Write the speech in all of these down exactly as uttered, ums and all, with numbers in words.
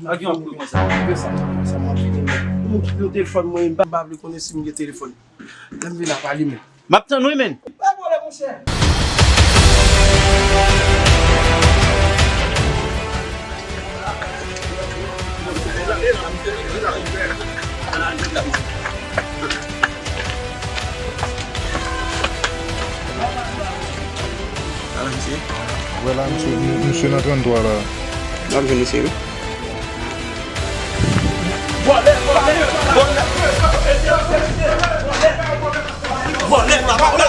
Ak yon ap kou konsa. Yo sa, yo sa, m ap vini, men. Ou kite yon telefòn mwen, m pa, m pa vle konnen si m gen telefòn. Lè m vin ap alimen. M ap tann ou wi, men. Pa pwoblèm, monchè. Ala misye. Wè la, misye, misye nan tranntwa la. N ap jwenn misye, wi. Vòlè, vòlè, vòlè. Vòlè, papa, vòlè.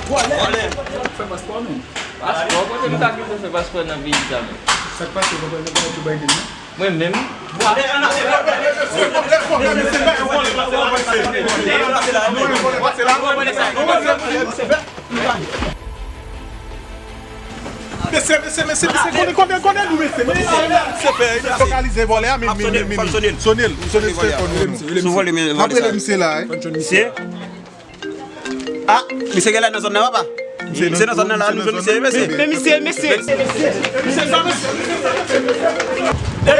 Vòlè, vòlè. Fè paspò, men. Paspò? Kote nou ta gentan fè paspò nan peyi sa, men? Sa k pase, ou konprann, nou konn Joe Biden, non? Mwen menm. Mesye, mesye, mesye, mesye, konnen, konnen, konnen nou, mesye, mesye, mesye. Fokalize vòlè a, men, men, men, men. Sonel, Sonel, se fò nou. Sou vòlè, men. Apre, mesye la, wi. Mesye. Ah, misye genlè nan zòn nan, papa. Misye nan zòn nan la, nou jwenn misye, mesye. Men misye, mesye. Misye sa, mesye.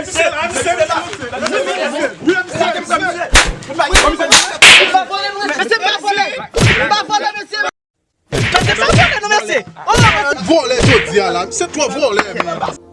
Misye la, misye la. Mesye pa vòlè. Pa vòlè, mesye. Mesye pa vòlè, non, mesye. Oh, vòlè jodi a la. Misye twò vòlè, men.